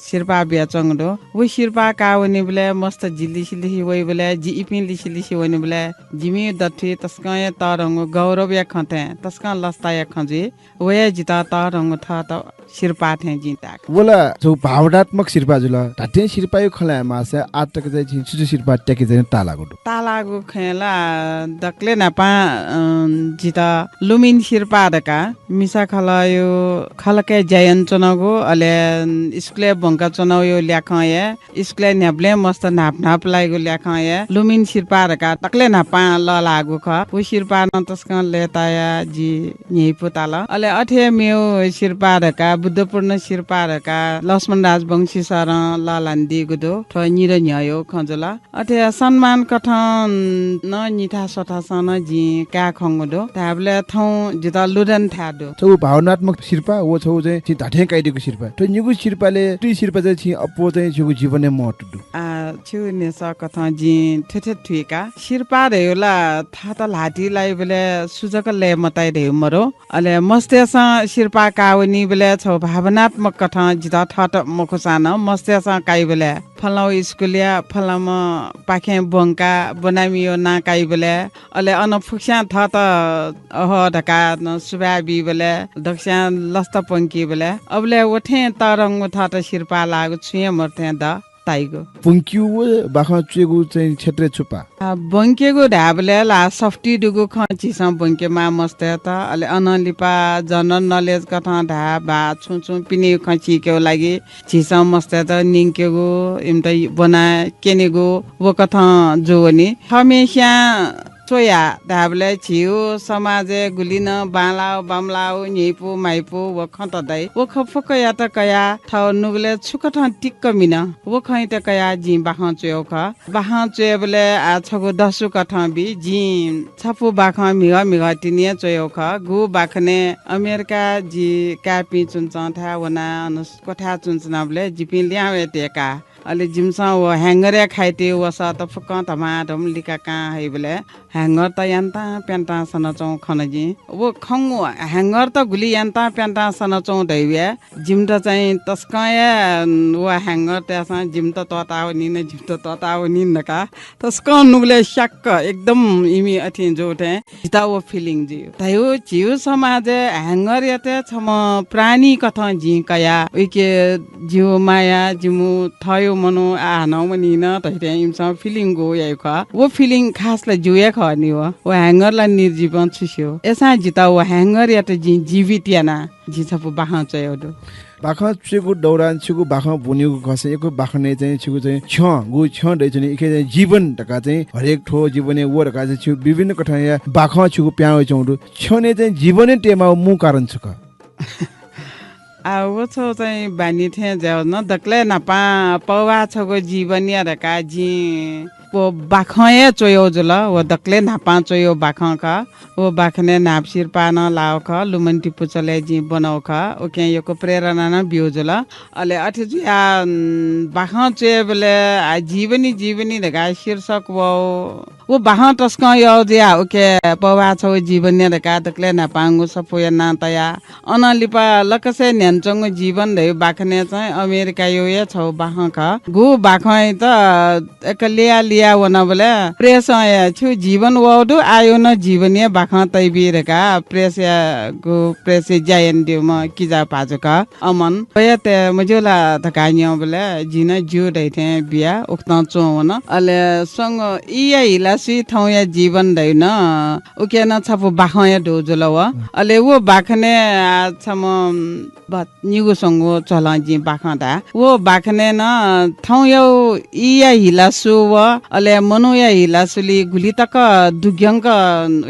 सिरपाः बियाच्वंगु दु। व सिरपाः काः वनीबलय् मस्त जि लिसे लिसे वइबलय्, जि इपिं लिसे लिसे वनीबलय् जिमि दथुइ तसकं हे तःधंगु गौरवया खँ थें तसकं लसताया खँ जुइ। व हे जितः तःधंगु थःत सिरपाः थें जिं ताय्‌का। व ला छगू भावनात्मक सिरपाः जुल। धात्थें सिरपाःया खँ ल्हायेमाःसा आः तक चाहिँ छिं छु छु सिरपाः त्याके चाहिँ ताःलाःगु दु? ताःलाःगु खँय् ला दकलय् न्हापां, अँ, जितः लुम्बिनी सिरपाः धकाः मिसा खलःया खलकय् ज्या यानाच्वनागु, अले स्कुलय् ब्वंकाच्वनागुया ल्याखं हे स्कुलय् न्ह्याबलें मस्त न्हाप न्हाप लाइगु ल्याखं हे लुम्बिनी सिरपाः धकाः दकलय् न्हापां लःल्हाःगु खः। व सिरपाः नं तसकं लय्‌तायाः जि न्ह्यइपु ताल। अले अथे हे मेगु सिरपाः धकाः, बुद्धपूर्ण सिरपाः धकाः लक्ष्मण राजवंशी सरं लःल्हानादीगु दु। थ्व निदँ न्ह्यःया खँ जुल। अथे हे सम्मान कथं नं निथाय् स्वथासं नं जिं काये खंगु दु। धायेबलय् थौं जितः लुधन थाय् दु। छगू भावनात्मक सिरपाः व छगू चाहिँ छिं धात्थें काइदीगु सिरपाः। थ्व निगू सिरपालय् तुति सिरपाः चाहिँ छिं अप्वः चाहिँ छिगु जीवनय् महत्व दु। आ, छिगु न्ह्यसः कथं जिं थथे थुइका। सिरपाः धयागु ला थःत ल्हातिइ लाइबलय् सु जक लय् मताइ धयागु मदु। अले मस्तय्‌सं सिरपाः काः वनीबलय् छगू भावनात्मक कथं जितः थःत मखुसां नं मस्तय्‌सं काइबलय् फलांगु स्कुलया फलांम्ह पाखें ब्वंकाः ब्वनामिया नां काइबलय्, अले अन फुक्कस्यां थःत अहः धकाः नं सुभाय् बीबलय्, दक्वस्यां लसता प्वंकीबलय्, अबलय् व थें तःधंगु थःत सिरपाः लाःगु छुं हे मदु थें द ताइगु। ब्वंकेगु व बाखं च्वयेगु चाहिँ क्षेत्रय् छु पाः? आ, ब्वंकेगु धायेबलय् ला सफुतिइ दुगु खँ झीसं ब्वंकेमाः मस्तय्‌त, अले अनं लिपा general knowledge कथं धाये वा छुं छुं पिनेगु खँ सीकेगु लागि झीसं मस्तय्‌त न्यंकेगु, इमित ब्वना क्यनेगु व कथं जूवनी। थःम्हेस्यां च्वया धायेबलय् झीगु समाजय् गुलि नं बांलाः, बांमलाः, न्ह्यइपु, म्हाइपु व खँत दइ। व खँ फुक्कयात कयाः थःगु नुगलय् छु कथं टिक्क मिन, व खँयात कयाः जिं बाखं च्वयागु खः। बाखं च्वयेबलय् आः छगू दसु कथं बी। जिं छपु बाखं म्हिगः म्हिगः तिनि हे च्वयागु खः। गुगु बाखनय् अमेरिका जि काय्‌पिं च्वनाच्वंथाय् वनाः अन क्वथाय् च्वनाच्वनाबलय् जिपिं लिहां वये धकाः अले जिमिसं व ह्याङ्गरया खाइते वसः त फुक्कं धमाधम लिकाकां हइबलय् ह्याङ्गर त यान्तां प्यान्तां सनाच्वंगु खन जिं। व खंगु ह्याङ्गर त गुलि यान्तां प्यान्तां सनाच्वंगु धइबया जिमित चाहिँ तसकं हे, अ, व ह्याङ्गर तयासं जिमित तःतावनी न, जिमित तःतावनी न धकाः तसकं नुगलय् स्याक्क एकदम इमि अथें जू थें जितः व feeling जुइ। धयो झीगु समाजय् ह्याङ्गरयात छम्ह प्राणी कथं जिं कया, उइके जिगु माया, जिमु थःगु मनू आः हानं वनी न धइथें इमिसं feeling गु याइगु खः। व feeling खास ला जिगु हे खः नि व। व ह्याङ्गर ला निर्जीवं छु स्यू। अय्सां जितः व ह्याङ्गरयात जिं जीवित याना जिं छपु बाखं च्वयागु दु। बाखं च्वयेगु दौरान छिगु बाखं ब्वनीगु खःसा यक्व बाखनय् चाहिँ छिगु चाहिँ छ्यं, गु छ्यं दइच्वनी, इके चाहिँ जीवन धकाः चाहिँ हरेक थ्व जीवनय् व धकाः चाहिँ छिगु विभिन्न कथंया बाखं छिगु पिहां वइच्वंगु दु। छ्यनय् चाहिँ जीवनय् तयेमाःगु मू कारण छु खः? आ, व छगू चाहिँ बानी थें जुयावन, दकलय् न्हापां पौभाः छगू जीवनया धकाः जिं व बाखं हे च्वयागु जुल। व दकलय् न्हापां च्वयागु बाखं खः। व बाखनय् न्हापा सिरपाः नं लाःगु खः, लुमन्ति पुचलय् जिं ब्वनागु खः। उकिं यक्व प्रेरणा नं ब्यूगु जुल। अले अथे जुयाः, उम्, बाखं च्वयेबलय्, आ, जीवनी, जीवनी धकाः शीर्षक वःगु व बाखं तसकं यःगु जुयाः उके पौभाः छगू जीवनया धकाः दकलय् न्हापांगु सफूया नां तयाः अनं लिपा लकसय् न्ह्यानाच्वंगु जीवन धइगु बाखनय् चाहिँ अमेरिकायागु हे छगू बाखं खः। गु बाखंयात एक लिया लिया वनाबलय् प्रेसं हे छु जीवन वःगु दु, आःयागु नं जीवनया बाखं तइबी धकाः प्रेसयागु, प्रेसय् ज्या यानादीम्ह किजा भाजु खः। अमन, वयात मज्यू ला धकाः न्यंबलय् जिं नं ज्यू धइथें बियाः उकथं च्वं वन। अले स्वंगू ईया हिलासुइ थौंया जीवन धइगु नं उके नं छपु बाखं हे दु जुल व। अले व बाखनय्, आ, छम्ह, ब-, निगू स्वंगू च्वलं जिं बाखं धाये। व बाखनय् नं थौंयागु ईया हिलासु व अले मनूया हिलासुलि गुलि तक दुग्यंक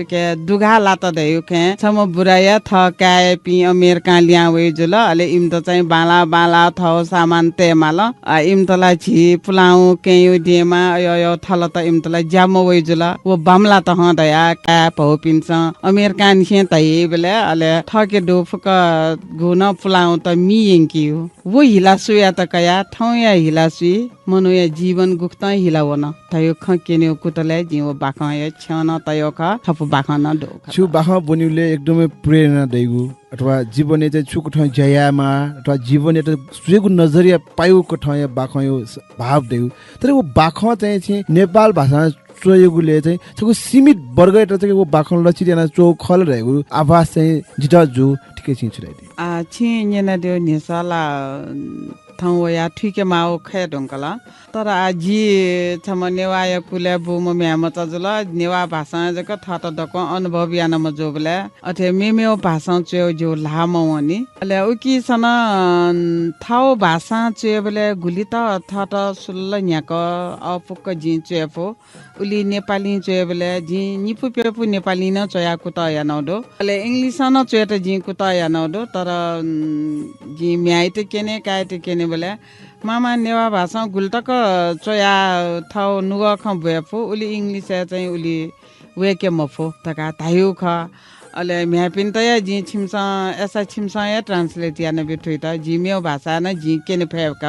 उके दुघाः लात धइगु खँय् छम्ह बुराया थः काय्‌पिं अमेरिकां लिहां वइ जुल। अले इमित चाहिँ बांलाः बांलाः थःगु सामान तये माल। आ, इमित ला झी पुलांगु कयेगु देमा अय् अय् थलत इमित ला ज्या मवइ जुल। व बांमलात हं धयाः काय् भौपिन्सं अमेरिकांनिसें धयाबलय् अले थःके दु फुक्क गु नं पुलांगुत मि यंकेगु। व हिलासुयात कयाः थौंया हिलासुइ मनूया जीवन गुकथं हिला वन धइगु खँ क्यनेगु कुतलय् जिं व बाखं हे छ्यं नं तयागु खः, थपु बाखं नं दु खः। छु बाखं ब्वनीबलय् एकदमै प्रेरणा दइगु अथवा जीवनय् चाहिँ छु कथं ज्या यायेमाः अथवा जीवनयात सुयागु नजरया पायु कथंया बाखंया भाव दइगु। तर व बाखं चाहिँ छिं नेपाल भाषां च्वयेगुलय् चाहिँ छगू सीमित वर्गयात चाहिँ व बाखं लक्षित याना च्वःगु खः ला धइगु आभास चाहिँ जितः जू, थुके छिं छु धयादी? आ, छिं न्यनादिउ न्ह्यसः ला, थौं वयाः थुइके माःगु खये धुंकल। तर आ, जि छम्ह नेवाःया कुलय् बूम्ह म्ह्याय्‌मचा जुल। नेवाः भाषां जक थःत दक्वं अनुभव याना मजूबलय् अथे मेमेगु भाषां च्वयेगु जिगु ल्हाः मवंनि। अले उकिसनं थःगु भाषां च्वयेबलय् गुलि त थःत सुलुल न्ह्याक अःपुक्क जिं च्वये फु। उलि नेपालिं च्वयेबलय् जिं निपु प्यपु नेपालिं नं च्वयाः कुतः यानागु दु। अले English-ं नं च्वयेत जिं कुतः यानागु दु। तर, उम्, जिं म्ह्याय्‌यात क्यने, काय्‌यात क्यनेबलय् मामा नेवाः भाषां गुलि तक च्वयाः थःगु नुगः खँ ब्वये फु, उलि English-य् चाहिँ उलि वय्‌के मफु धकाः धाइगु खः। अले म्ह्याय्‌पिन्त हे जिं छिमिसं, अय्‌सा छिमिसं हे translate यानाबी थुइत, जिं मेगु भाषां नं जिं क्यने फय्‌क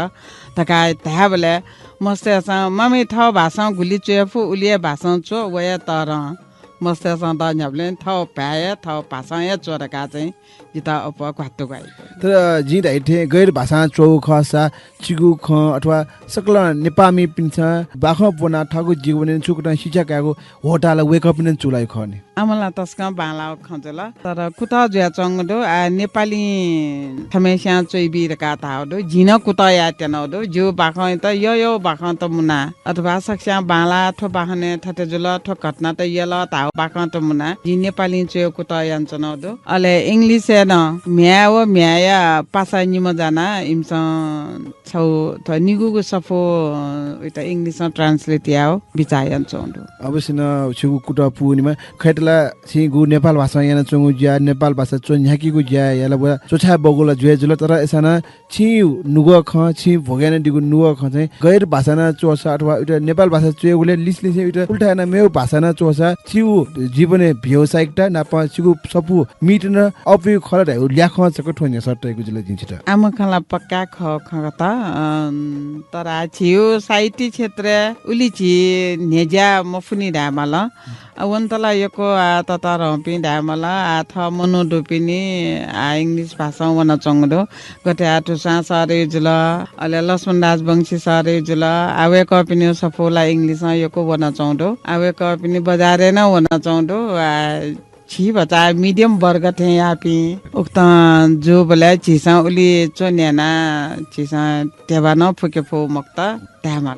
धकाः धायेबलय् मस्तय्‌सं मामि थः भाषां गुलि च्वये फु, उलि हे भाषां च्व, व हे तःधं। मस्तय्‌सं द न्ह्याबलें थः भाय् हे, थः भाषां हे च्व धकाः चाहिँ जितः अप्वः घ्वात्तु घ्वाइ। तर जिं धाइ थें गैर भाषां च्वःगु खःसा छिगु खँ अथवा सकल नेपाःमिपिन्सं बाखं ब्वनाः थःगु जीवनय् छु कथं शिक्षा कायेगु ह्वःताः ला वय्‌कःपिन्त नं चूलाइ खः नि। आम्ह ला तसकं बांलाःगु खँ जुल। तर कुतः जुयाच्वंगु दु, आ, नेपालिं थम्हय्‌स्यां च्वइबी धकाः धाःगु दु। जिं नं कुतः यायेत्यनागु दु। जिगु बाखंयात यःयःगु बाखंत मुनाः अथवा सकस्यां बांलाः थ्व बाखनय् थथे जुल, थ्व घटनात यल धाःगु बाखंत मुनाः जिं नेपालिं च्वयेगु कुतः यानाच्वनागु दु। अले English-य् नं म्ह्याय् व म्ह्याय्‌या पासा निम्ह जानाः इमिसं छगू थ्व निगूगु सफू, अ, उइत English-ं translate यायेगु बिचाः यानाच्वंगु दु। अवश्य नं छिगु कुतः पूवनेमा। खय्‌त ला छिं गु नेपाल भाषां यानाच्वंगु ज्या, नेपाल भाषा च्वन्ह्याकीगु ज्या या ला व च्वछाये बगु ला जुया जुल, तर अय्‌सां नं छिं नुगः खँ, छिं भ्वगे यानादीगु नुगः खँ चाहिँ गैर भाषां नं च्वःसा अथवा उइत नेपाल भाषा च्वयेगुलय् लिसलिसें उइत उल्टा यानाः मेगु भाषां नं च्वःसा छिगु जीवनय् व्यावसायिकता नाप छिगु सफू मीत नं अप्वःगु खँ खला धायेगु ल्याखं जक थ्व न्ह्यसः तयेगु जुल जिं छित। आम खँ ला पक्का खः खः त, अन, तर आ झीगु साहित्य क्षेत्रय् उलि झी न्ह्यज्या मफुनि धायेमाल। आ, वन्त ला यक्व आ ततःधंपिं धायेमाल, आ थः मनू दुपिनि आ English भाषां वनाच्वंगु दु। गथे आ तुसां सरयु जुल, अले लक्ष्मण राजवंशी सरयु जुल। आ वय्कःपिनिगु सफू ला English-ं यक्व वनाच्वंगु दु। आ वय्कःपिनि बजारय् नं वनाच्वंगु दु। आ झी भचा medium वर्ग थें याःपिं उकथं जूबलय् झीसं उलि च्वन्हु यानाः झीसं ध्यबा नं फुके फु मखुत धायेमाल।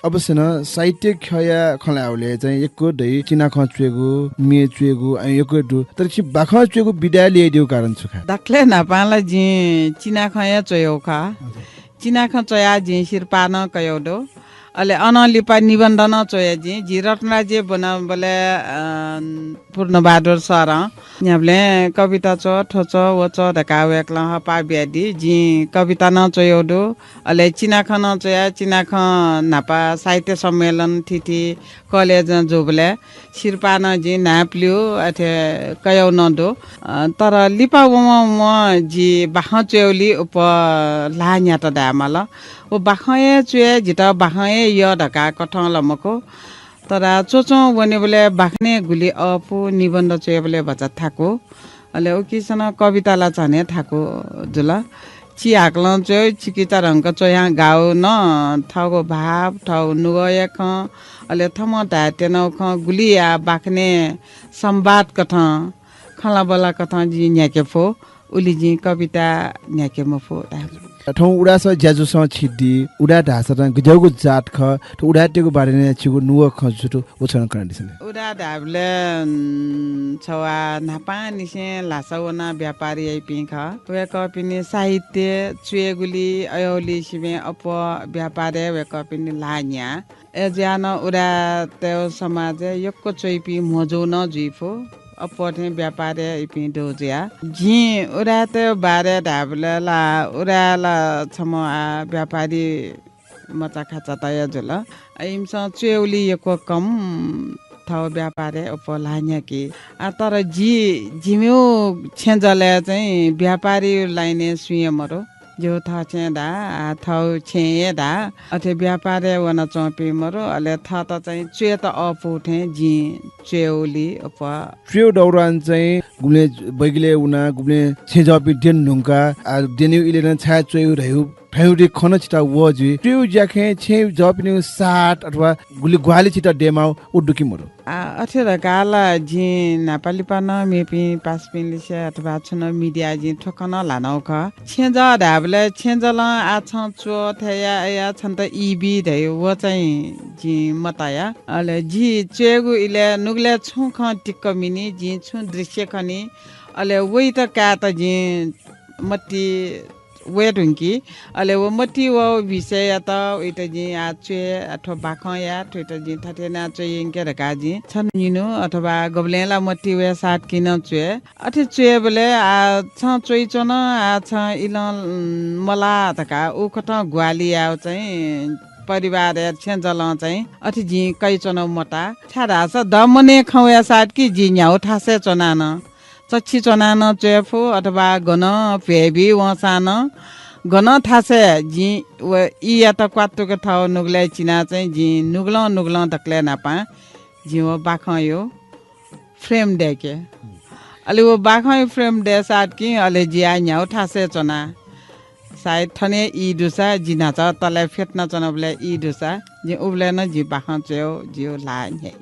अवश्य नं साहित्य ख्यःया खँ ल्हायेबलय् चाहिँ यक्व दइ, चिनाखँ च्वयेगु, म्ये च्वयेगु, अ, यक्व दु। तर छिं बाखं च्वयेगु विधा ल्ययादीगु कारण छु खः? दकलय् न्हापां ला जिं चिनाखँ हे च्वयागु खः। हजुर। चिनाखँ च्वयाः जिं सिरपाः नं कयागु दु। अले अनं लिपा निबन्ध नं च्वया जिं। जि रत्नराज्य ब्वनाबलय्, अ, पूर्णबहादुर सरं न्ह्याबलें कविता च्व, थ्व च्व, व च्व धकाः वय्कलं हःपाः बियादी। जिं कविता नं च्वयागु दु। अले चिनाखँ नं च्वया, चिनाखँ न्हापा साहित्य सम्मेलन थीथी कलेजं जूबलय् सिरपाः नं जिं न्हाय्पलिउ अथे कयागु नं दु। अ, तर लिपा वं वं जि बाखं च्वयेगुलिइ अप्वः ल्हाः न्ह्यात धायेमाल। व बाखं हे च्वये, जितः बाखं हे यः धकाः कथं ला मखु। तर च्वच्वं वनेबलय् बाखनय् गुलि अःपु, निबन्ध च्वयेबलय् भचा थाकु। अले उकिसनं कविता ला झन हे थाकु जुल। चिहाकलं च्वय्, चिकिचा धंक च्वयां गाःगु नं थःगु भाव, थःगु नुगःया खँ, अले थःम्हं धायेत्यनागु खँ गुलि आ बाखनय् संवाद कथं, खँल्हाबल्हा कथं जिं न्ह्याके फु, उलि जिं कविता न्ह्याके मफु धायेमाल। थौं उदास ज्याझ्वलय् छिं दी, उदा धाःसा नं गज्याःगु जात खः, थ्व उदातय्गु बारे नं छिगु नुगः खँ छु दु, व छकः कनादिसँ ले। उदा धायेबलय्, उम्, छगू आ न्हापांनिसें ल्हासा वनाः व्यापार याइपिं खः। वय्कःपिनि साहित्य च्वयेगुलिइ, अय्गुलिइ सिबें अप्वः व्यापारय् वय्कःपिनि ल्हाः न्ह्याः। अय्जुयाः नं उदातय् समाजय् यक्व च्वइपिं म्हो जू नं जुइ फु। अप्वः थें व्यापारय् इपिं दौ जुयाः। जिं उदातय् बारे धायेबलय् ला, उदाय् ला छम्ह आ व्यापारी मचाखाचात हे जुल। आ, इमिसं च्वयेगुलिइ यक्व कम थः व्यापारय् अप्वः ल्हाः न्ह्याकी। आ, तर जि, जिमिगु छेँजलय् चाहिँ व्यापारी line-य् सुं हे मदु। जिगु थः छेँ धाः, आ, थःगु छेँ हे धाः। अथे व्यापारय् वनाच्वंपिं मदु, अले थःत चाहिँ च्वयेत अःपु थें जिं च्वयेगुलिइ अप्वः। च्वयेगु दौरान चाहिँ गुबलें बगिलय् वनाः, गुबलें छेँजःपिं द्यने धुंकाः, आ, द्यनेगु इलय् नं छाय् च्वयेगु धयागु थ्यंगु खँ नं छितः वः जुइ। च्वयेगु ज्याखँय् छेँजःपिनिगु साथ अथवा गुलि ग्वाहालि छितः दयेमाः व दु कि मदु? आ, अथे धकाः ला जिं न्हापालिपा नं मेपिं पासापिंलिसे अथवा छुं नं media जिं थ्व खँ नं ल्हानागु खः। छेँजः धायेबलय् छेँजलं आ छं च्व थथे या, या छन्त ई बी धयागु व चाहिँ जिं मताया। अले जि च्वयेगु इलय् नुगलय् छुं खँ टिक्क मिनी, जिं छुं दृश्य खनी, अले वइत कायेत जिं मतिइ वये धुंकी। अले व मतिइ वःगु विषययात वइत जिं आ च्वये, आ थ्व बाखं याये, थ्वइत जिं थथे यानाः च्वये यंके धकाः जिं छन्हु निन्हु अथवा गुबलें ला मतिइ वये साथ कि नं च्वये। अथे च्वयेबलय् आ छं च्वइच्वन, आ छं इलं, उम्, मलाः धकाः उकथं ग्वाहालि यायेगु चाहिँ परिवारय् छेँजलं चाहिँ अथे जिं कयाच्वनागु मताः। छाय्धाःसा दमनय् खँ वये साथ कि जि न्ह्यागु थासय् च्वनाः नं चच्छि च्वनाः नं च्वये फु, अथवा गनं भ्वय् बी वंसां नं, गनं थासय् जिं व ईयात क्वातुक थःगु नुगलय् चिनाः चाहिँ जिं नुगलं नुगलं दकलय् न्हापां जिं व बाखंया frame दय्के। अले व बाखंया frame दय्सात कि अले जि आः न्ह्यागु थासय् च्वना। सायद थन हे ई दुसा, जि न्हाचः तलय् फ्यतुना च्वनाबलय् ई दुसा, जिं उबलय् नं जिं बाखं च्वयेगु जिगु ल्हाः न्ह्याइ।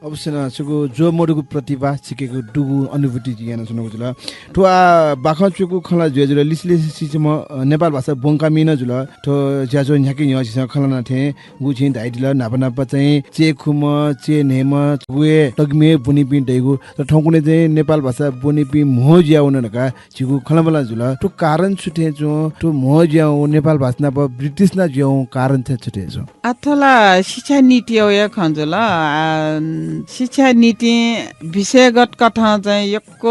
अवश्य नं, छगू ज्वः मदुगु प्रतिभा छिकेगु दुगु अनुभूति जिं यानाच्वनागु जुल। थ्व आ, बाखं च्वयेगु खँ ला जुया जुल, लिसे लिसे सिसिम्ह, अ, नेपाल भाषा ब्वंकामि नं जुल। थ्व ज्याझ्वः न्ह्याके न्ह्यः झीसं खँ ल्हाना थें गु झिं धाइदिल, न्हापा न्हापा चाहिँ चय्खुम्ह, चय्न्हय्म्ह, छगू हे तगिमय् ब्वनीपिं दइगु। तर थौंकन्हय् चाहिँ नेपाल भाषा ब्वनीपिं म्हो जुया वन धकाः झीगु खँल्हाबल्हा जुल। थ्व कारण छु थें च्वं? थ्व म्हो जुयावं नेपाल भाषा नाप वितृष्णा जुयावं कारण थें छु थें च्वं? आ, थ्व ला शिक्षा नीतिया हे खँ जुल। आ, शिक्षा नीतिं विषयगत कथं चाहिँ यक्व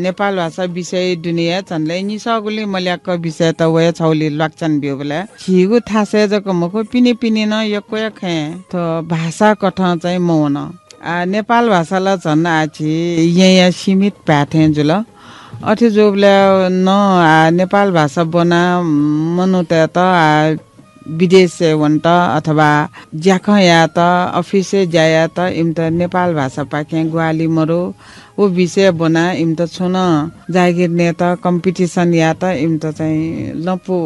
नेपाल भाषा विषय दुने हे छन्हु लय् निसःगुलिं मल्याक विषयत वये छगुलिं ल्वाकछ्यान ब्यूबलय् झीगु थासय् जक मखु, पिने पिने नं यक्व हे खँय् थ्व भाषा कथं चाहिँ मवन। आ, नेपाल भाषा ला झन आः झी येँया सीमित भाय् थें जुल। अथे जूबलय् नं आ, नेपाल भाषा ब्वना मनूतय्त आ, विदेशय् वनेत अथवा ज्याखँ यायेत, अफिसय् ज्या यायेत इमित नेपाल भाषापाखें ग्वाहालि मरु। व विषय ब्वना इमित छुं नं जागिर नयेत, competition यायेत इमित चाहिँ लँपु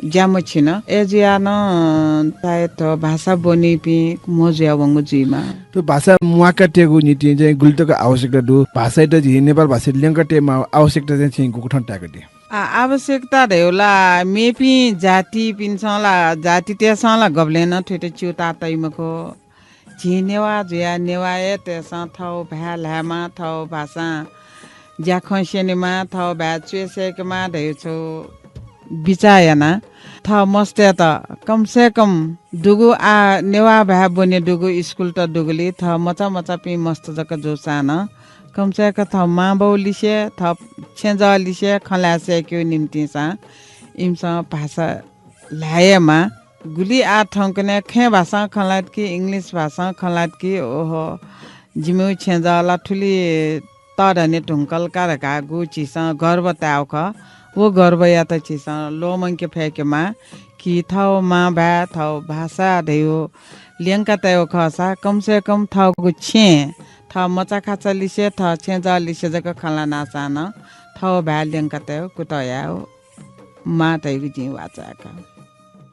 ज्या मछिन। अय् जुयाः नं सायद थ्व भाषा ब्वनीपिं म्हो जुयावंगु जुइमाः। थ्व भाषा म्वाकातयेगु निंतिं चाहिँ गुलि तक आवश्यकता दु? भाषायात झी नेपाल भाषायात ल्यंकातयेमा आवश्यकता चाहिँ छिं गुकथं ताय्कादी? आ, आवश्यकता धयागु ला मेपिं जातिपिन्सं ला, जातितय्सं ला गबलें नं थुइत च्यूताः तइ मखु। झी नेवाः जुयाः नेवाःतय्सं थःगु भाय् ल्हायेमाः, थःगु भाषां ज्याखँ स्यनेमाः, थःगु भाय् च्वय् सय्केमाः धयागु छगू बिचाः यानाः थः मस्तय्त कम से कम दुगु आ नेवाः भाय् ब्वने दुगु स्कुलत दुगुलिं थः मचा मचापिं मस्त जक जूसां नं कम से कम थः मांबौलिसे, थः छेँजःलिसे खँ ल्हाये सय्केगु निंतिं सां इमिसं भाषा ल्हायेमाः। गुलि आः थौंकन्हय् खँय् भाषां खँ ल्हात कि, English भाषां खँ ल्हात कि, ओहो, जिमिगु छेँजः ला थुलि तःधने धुंकल का धकाः गु झीसं गर्व तायेगु खः। व गर्वयात झीसं ल्वःमंके फय्केमाः कि थःगु मांभाय्, थःगु भाषा धयागु ल्यंका तयेगु खःसा कम से कम थःगु छेँ, थः मचाखाचालिसे, थः छेँजःलिसे जक खँ ल्हानासां नं थःगु भाय् ल्यंका तयेगु कुतः यायेगु माः धइगु जिं वाःचाय्का।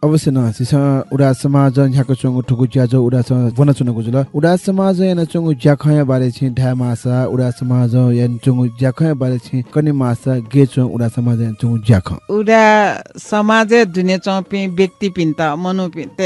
अवश्य नं, झीसं उदाय् समाजं न्ह्याकाच्वंगु थुगु ज्याझ्वः उदाय्सं ब्वनाच्वनागु जुल। उदाय् समाजं यानाच्वंगु ज्याखँया बारे छिं धायेमाःसा, उदाय् समाजं यानाच्वंगु ज्याखँया बारे छिं कनेमाःसा, गय् च्वं उदाय् समाजं यानाच्वंगु ज्याखँ? उदाय् समाजय् दुने च्वंपिं व्यक्तिपिन्त, मनूपिन्त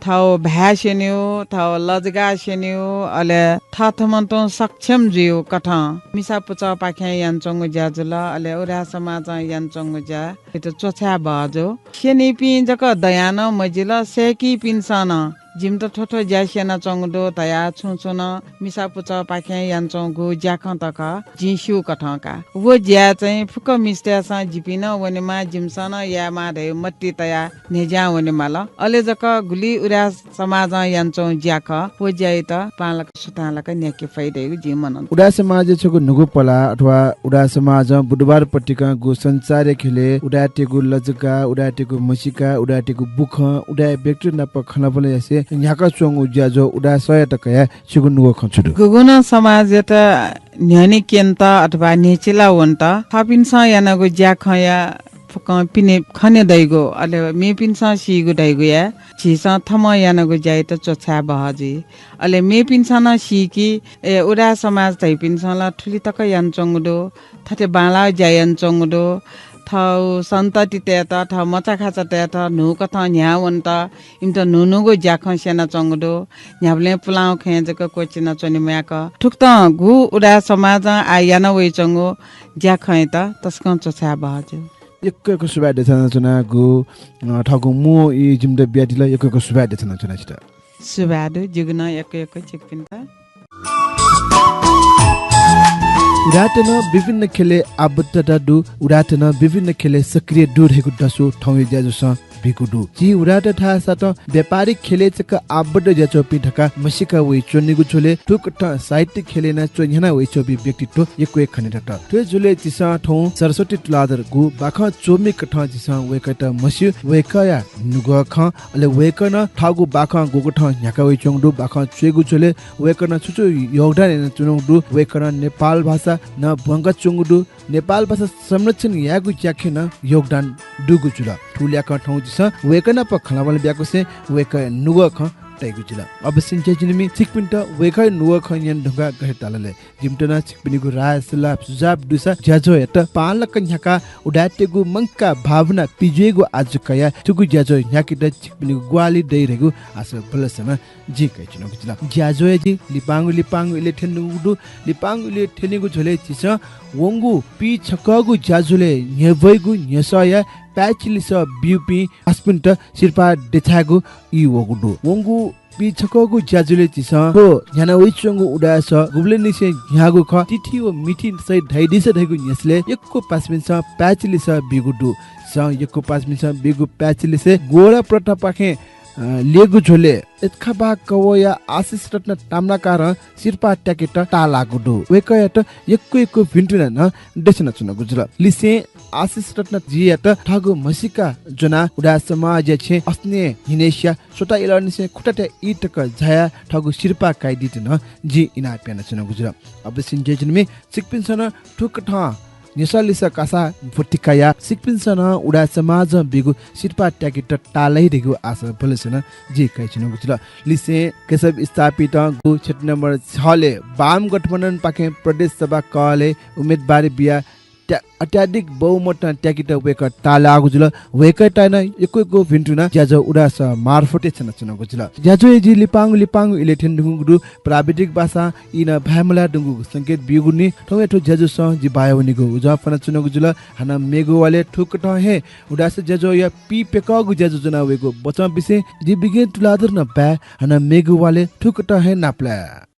थःगु भाय् स्यनेगु, थःगु लजगाः स्यनेगु, अले थथःम्हं तुं सक्षम जुइगु कथं मिसा पुचःपाखें यानाच्वंगु ज्या जुल, अले उदाय् समाजं यानाच्वंगु ज्या इत च्वछाये बहःजू। स्यनीपिं जक दयां नं मजिल, सय्कीपिन्सं नं जिमित थ्व थ्व ज्या स्यनाच्वंगु दु धयाः छुं छुं नं मिसा पुचःपाखें यानाच्वंगु ज्याखँ तक जिं स्यू कथं का। व ज्याय् चाहिँ फुक्क मिस्तय्सं जिपिं नं वनेमाः, जिमिसं नं यायेमाः धयागु मतिइ तयाः न्ह्यज्यां वनेमाल। अले जक गुलि उदाय् समाजं यानाच्वंगु ज्याखँ, व ज्याइत बांलाक सुथांलाक न्ह्याके फइ धइगु जिं मनंतु। उदाय् समाजय् छगू न्हूगु पलाः अथवा उदाय् समाजं बुधबार पतिकं गु सञ्चारया ख्यलय् उदाय्‌तय्गु लजगाः, उदाय्‌तय्गु म्हसीका, उदाय्‌तय्गु बुखँ, उदाय् व्यक्ति नाप खँल्हाबल्हा यासें न्ह्याकाच्वंगु ज्याझ्वः उदाय् सःयात कयाः छगू न्हूगु खँ छु दु? गुगुं नं समाजयात न्ह्यःने क्यनेत अथवा न्ह्यचिला वनेत थःपिन्सं यानागु ज्याखँया फुक्कं पिने खने दइगु, अले मेपिन्सं सीगु दइगु याये। झीसं थःम्हं यानागु ज्याइत च्वछाये बहः जुइ। अले मेपिन्सं नं सी कि, ए, उदाय् समाज धइपिन्सं ला थुलि तक यानाच्वंगु दु, थथे बांलाःगु ज्या यानाच्वंगु दु। थः सन्ततितय्त, थः मचाखाचातय्त न्हूकथं न्ह्याः वनेत इमित न्हून्हूगु ज्याखँ स्यनाच्वंगु दु। न्ह्याबलें पुलांगु खँय् जक क्वःछिना च्वने म्वायेक। थुकथं गु उदाय् समाजं आः याना वइच्वंगु ज्याखँयात तसकं च्वछाये बहः जू। यक्व यक्व सुभाय् देछानाच्वना गु, अ, थःगु मू ई जिमित बियादिल, यक्व यक्व सुभाय् देछानाच्वना छित। सुभाय् दु, जिगु नं यक्व यक्व छिकपिन्त। उदाय्‌त नं विभिन्न ख्यलय् आबद्धता दु, उदाय्‌त नं विभिन्न ख्यलय् सक्रिय दु धइगु दसु थौंया ज्याझ्वलं बीगु दु। झी उदाय्‌त धाःसां व्यापारिक ख्यलय् जक आबद्ध जुयाच्वंपिं धकाः म्हसीका वइच्वनीगु झ्वलय् थुकथं साहित्य ख्यलय् नं च्वन्ह्याना वइच्वंपिं व्यक्तित्व यक्व हे खनेदत। थ्व झ्वलय् झीसं थौं सरस्वती तुलाधर गु बाखं च्वमि कथं झीसं वय्‌कःयात म्हस्यू, वय्‌कःया नुगः खँ, अले वय्‌कलं थःगु बाखं गुकथं न्ह्याका वइच्वंगु दु, बाखं च्वयेगु झ्वलय् वय्‌कलं छु छु योगदान यानाच्वंगु दु, वय्‌कलं नेपाल भाषा नं ब्वंकाच्वंगु दु, नेपाल भाषा संरक्षण यायेगु ज्याखँय् नं योगदान दुगु जुल। थुलियाकं थौं झीसं वय्‌कः नाप खँल्हाबल्हा ब्याकुसें वय्‌कःया नुगः खँ तयेगु जुल। अवश्य नं ज्याझ्वःमि छिकपिन्त वय्‌कःया नुगः खँ न्यने धुंकाः गथे ताल ले? जिमित नं छिकपिनिगु राय सल्लाह सुझाव दुसा ज्याझ्वःयात बांलाक न्ह्याकाः उदाय्‌तय्गु मंकाः भावना पिज्वयेगु आजु कयाः थुगु ज्याझ्वः न्ह्याकेत छिकपिनिगु ग्वाहालि दइ धइगु आशा बलय् सनाः जिं कयाच्वनागु जुल। ज्याझ्वःया जिं लिपांगु लिपांगु इलय् थ्यनेगु दु। लिपांगु इलय् थ्यनीगु झ्वलय् झीसं वंगु पीः छकःगु ज्याझ्वलय् न्ह्यब्वइगु न्ह्यसःया पाय्‌छि लिसः ब्यूपिं पासापिन्त सिरपाः देछायेगु ई वःगु दु। वंगु पीः छकःगु ज्याझ्वलय् झीसं थ्व न्ह्याना वइच्वंगु उदाय् सः गुबलेंनिसें न्ह्याःगु खः, तिथि व मिति सहित धयादिसँ धइगु न्ह्यसलय् यक्व पासापिन्सं पाय्‌छि लिसः ब्यूगु दु। झीसं यक्व पासापिन्सं ब्यूगु पाय्‌छि लिसय् गोरा प्रथापाखें अ, लेगु झ्वलय् एतखाबा कवया आशिष रत्न ताम्राकारं सिरपाः त्याकेत ताःलाःगु दु। वय्कःयात यक्व यक्व भिन्तुना नं देछानाच्वनागु जुल। लिसें आशिष रत्नजीयात थःगु म्हसीका ज्वनाः उदाय् समाजया छेँ असनय् न्हिनय्सिया स्वता इलंनिसें खुताताया ई तक झायाः थःगु सिरपाः कयादीत नं जिं इनाप यानाच्वनागु जुल। अवश्य हे जि जूम्ह छिकपिन्सं नं थुकथं न्ह्यसः लिसः कासा भ्वति कयाः छिकपिन्सं नं उदाय् समाजं बीगु सिरपाः त्याकेत ताःलाइ धइगु आशा भलसा नं जिं कयाच्वनागु जुल। लिसें केशव स्थापितं गु क्षेत्र नम्बर छलय् वाम गठबन्धनपाखें प्रदेश सभा कलय् उम्मेदवारी बियाः त्या-, अत्याधिक बहुमतं त्याकेत वय्कः ताःलाःगु जुल। वय्कःयात नं यक्व यक्व भिन्तुना ज्याझ्वः उदाय् समाज मार्फत देछानाच्वनागु जुल। ज्याझ्वःया जि लिपांगु लिपांगु इलय् थ्यने धुंकूगु दु। प्राविधिक भाषां ई नं भाय् मलाये धुंकूगु संकेत ब्यूगुलिं थौंया थ्व ज्याझ्वलय् जि बाया वनेगु उजं फ्वनाच्वनागु जुल। हानं मेगु वालय् थुकथं हे उदाय् ज्याझ्वःया पीप्यकःगु ज्याझ्वः ज्वना वयेगु वचं बिसें जि बिज्ञान तुलाधर नं बाय्। हानं मेगु वालय् थुकथं हे नापलाये।